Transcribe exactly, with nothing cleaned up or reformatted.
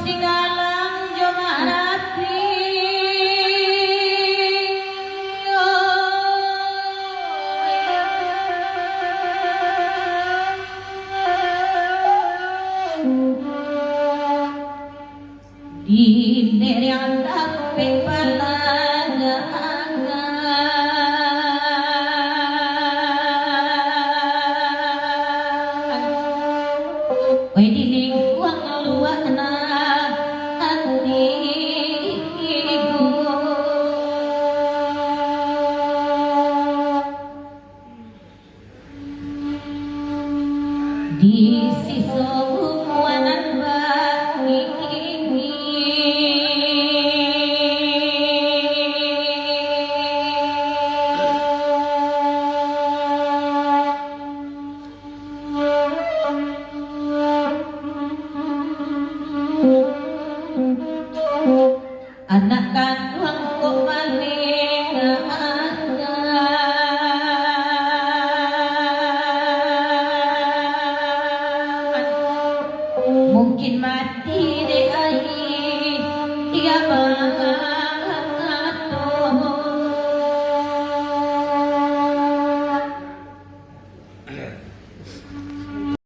Singgalang jo marapi. Di dek riang dapek palajangan. Wai di lingkuang luak nan atiku. Di siso umua nan bakini. Anak kan